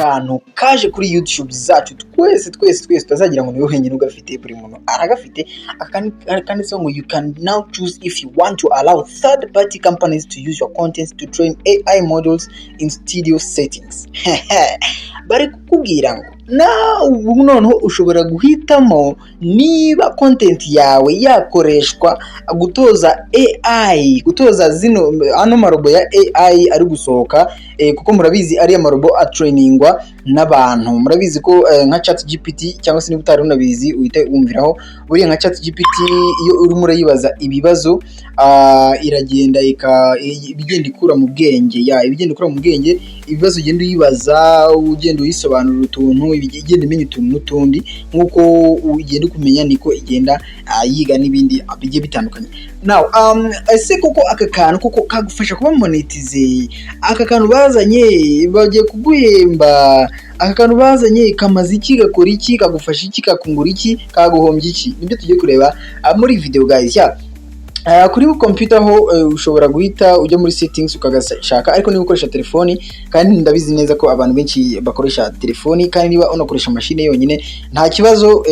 Akantu kaje kuri YouTube zacu twese twese twese, tutazagira ngo niwe wenyine ugafite, buri muntu aragafite. Aka kanditseho ngo "You can now choose if you want to allow third party companies to use your content to train AI models in studio settings." Bari kukubwira ngo nawe ubu noneho ushobora guhitamo niba content yawe yakoreshwa gutoza AI, gutoza zino ano marobo ya AI ari gusohoka, kuko murabizi ariya marobo atrainingwa n'abantu. Murabizi ko nka Chat GPT, cyangwa se niba utari unabizi uhite wumviraho, buriya nka Chat GPT iyo urimo urayibaza ibibazo, iragenda ibigenda ikura mu bwenge, ya ibigenda ikura mu bwenge ibibazo ugenda uyibaza, ugenda uyisobanurira utuntu, igenda imenya utuntu n'utundi. Nk'uko ugenda ukumenya niko igenda yiga n'ibindi bigiye bitandukanye. Now, ese koko aka kantu koko kagufasha kuba monetize? Aka kantu bazanye bagiye kuguhemba? Aka kantu bazanye kamaze iki? Gakora iki? Kagufasha iki? Kakungura iki? Kaguhombya iki? Nibyo tugiye kureba muri video, guys. Yeah. Kuri computer ho ushobora guhita ujya muri settings ukagashaka, ariko niba ukoresha telefoni, kandi ndabizi neza ko abantu benshi bakoresha telefoni, kandi niba unakoresha mashine yonyine nta kibazo,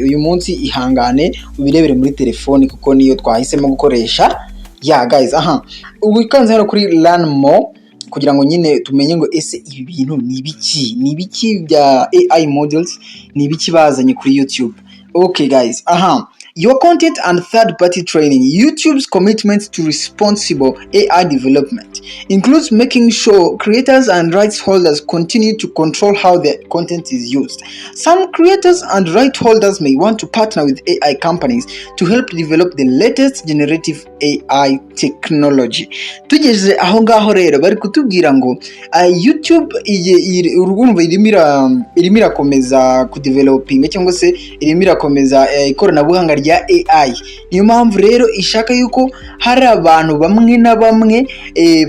uyu munsi ihangane ubirebere muri telefoni kuko niyo twahisemo gukoresha. Yeah guys, aha ubu ukanze hano kuri "Learn more" kugira ngo nyine tumenye ngo ese ibi bintu ni ibiki, ni ibiki bya AI models, ni ibiki bazanye kuri YouTube? Okay guys, aha "Your content and third party training. YouTube's commitment to responsible AI development includes making sure creators and rights holders continue to control how their content is used. Some creators and right holders may want to partner with AI companies to help develop the latest generative AI technology." Tugeze aho ngaho rero, bari kutubwira ngo YouTube urumva irimo irakomeza kudevelopinga cyangwa se irimo irakomeza ikoranabuhanga rya AI. Niyo mpamvu rero ishaka yuko hari abantu bamwe na bamwe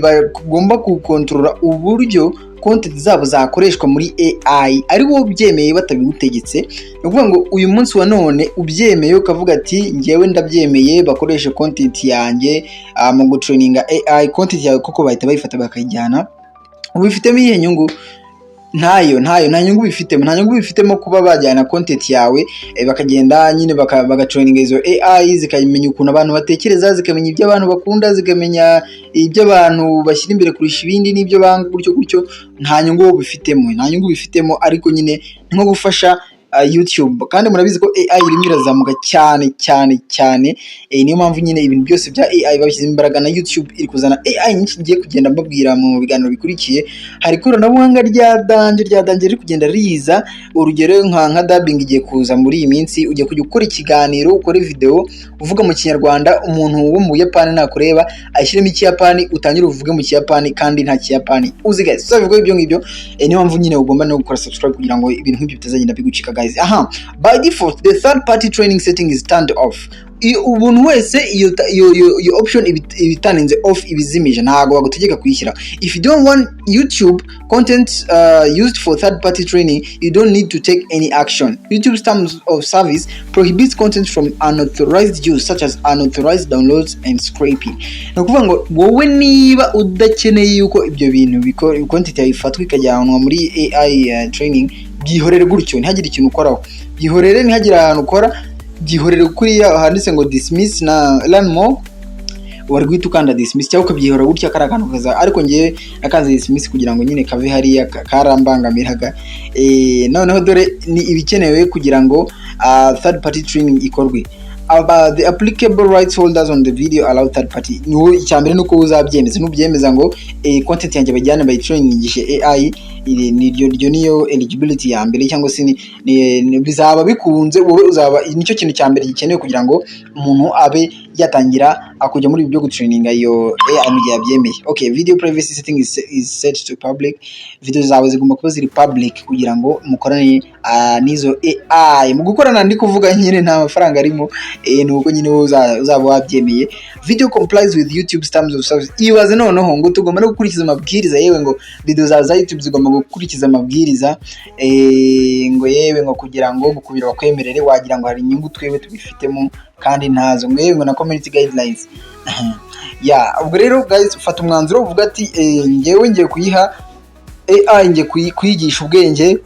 bagomba gukontorora uburyo content zabo zakoreshwa muri AI, ari wowe ubyemeye batabigutegetse. Ni ukuvuga ngo uyu munsi wa none ubyemeye ukavuga ati "Njyewe ndabyemeye bakoreshe content yanjye mu gutraininga AI", content yawe koko bahita bayifata bakayijyana. Ubifitemo iyihe nyungu? Ntayo, ntayo, nta nyungu bifitemo, nta nyungu bifitemo kuba bajyana content yawe, bakagenda nyine bagatraininga izo AI, zikamenya ukuntu abantu batekereza, zikamenya ibyo abantu bakunda, zikamenya ibyo abantu bashyira imbere kurusha ibindi n'ibyo banga, gutyo gutyo. Nta nyungu bifitemo, nta nyungu bifitemo, ariko nyine ni nko gufasha YouTube. Kandi murabizi ko AI irimo irazamuka cyane cyane cyane, niyo mpamvu nyine ibintu byose bya AI babishyizemo imbaraga. Na YouTube iri kuzana AI nyinshi ngiye kugenda mbabwira mu biganiro bikurikiye. Hari ikoranabuhanga rya danger, rya danger riri kugenda riza. Urugero nka dubbing igiye kuza muri iyi minsi. Ugiye kujya ukora ikiganiro, ukore video uvuga mu Kinyarwanda, umuntu wo mu Buyapani nakureba ashyiremo Ikiyapani, utangire uvuge mu Kiyapani kandi nta Kiyapani uzi. Guys, tuzabivugaho ibyo ngibyo. Niyo mpamvu nyine ugomba no gukora subscribe kugira ngo ibintu nk'ibyo bitazagenda bigucika, guys. Aha "By default, the third party training setting is turned off." Umuntu wese iyo option iba itaninze off, ibizimije, ntabwo bagutegeka kuyishyira. "If you don't want YouTube content used for third party training, you don't need to take any action. YouTube's terms of service prohibits content from unauthorized use, such as unauthorized downloads and scraping." Ni ukuvuga ngo wowe niba udakeneye yuko ibyo bintu content yawe ifatwa ikajyanwa muri AI training, byihorere gutyo, ntihagire ikintu ukoraho, byihorere, ntihagire ahantu ukora, byihorere. Kuriya handitse ngo "Dismiss" na "Learn more", wari guhita ukanda "Dismiss" cyangwa ukabyihora gutya kariya kantu kaza, ariko ngewe nakanze "Dismiss" kugira ngo nyine kave hariya karambangamiraga. Noneho dore ni ibikenewe kugira ngo third party training ikorwe. Aba the applicable rights holders on the video allow third party. Ni wowe, icya mbere nuko uzabyemeza. Nubyemeza ngo content yanjye bajyane bayitrainingishe AI, iri ni ryo niyo eligibility ya mbere, cyangwa se bizaba bikunze, wowe uzaba nicyo kintu cya mbere gikenewe kugira ngo umuntu abe yatangira kujya muri ibi byo gutraininga iyo AI mu gihe yabyemeye. Okay, "Video privacy setting is set to public." Video zawe zigomba kuba ziri public kugira ngo mukorane n'izo AI. Mu gukorana ndi kuvuga nyine nta mafaranga arimo, ni uko nyine wowe uzaba wabyemeye. "Video complies with YouTube's terms of service." Ibaze noneho ngo tugomba no gukurikiza amabwiriza. Yewe, ngo video zawe za YouTube zigomba gukurikiza amabwiriza, ngo yewe ngo kugira ngo gukubira bakwemerere. Wagira ngo hari inyungu twebwe tubifitemo kandi ntazo. Ngo yewe ngo na community guidelines ya. Ubwo rero guys, fata umwanzuro uvuga ati "Ngewe ngiye kuyiha AI ngiye kuyigisha ubwenge,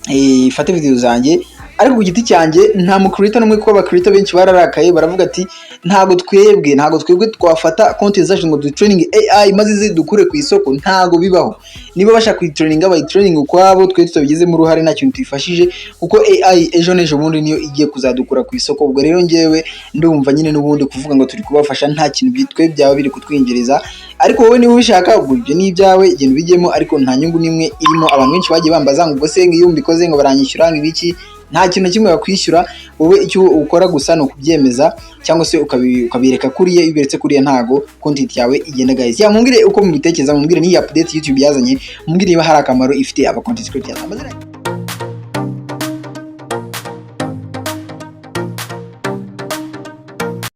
ifate video zanjye. Ariko ku giti cyanjye nta mu creator n'umwe, kuko aba creator benshi bararakaye, baravuga ati ntago twebwe twafata content zacu ngo dutraining AI maze zidukure ku isoko. Ntago bibaho. Niba bashaka kuyitraininga, bayitraining ukwabo, twe tutabigizemo uruhare, nta kintu tuyifashije, kuko AI ejo n'ejo bundi niyo igiye kuzadukura ku isoko. Ubwo rero njyewe ndumva nyine n'ubundi kuvuga ngo turi kubafasha nta kintu twe byaba biri kutwinjiriza. Ariko wowe niba ubishaka, ubwo ibyo ni ibyawe, genda ubijyemo, ariko nta nyungu n'imwe irimo. Abantu benshi bagiye bambaza ngo ubwo se ngo iyo mbikoze ngo baranyishyura, ngo ibiki? Nta kintu na kimwe bakwishyura. Wowe icyo ukora gusa ni ukubyemeza cyangwa se ukabireka kuriya. Iyo ubiretse kuriya, ntago content yawe igenda. Guys, ya mumbwire uko mubitekereza, mumbwire n'iyi update YouTube yazanye, mumbwire niba hari akamaro ifite aba content creators. Amazina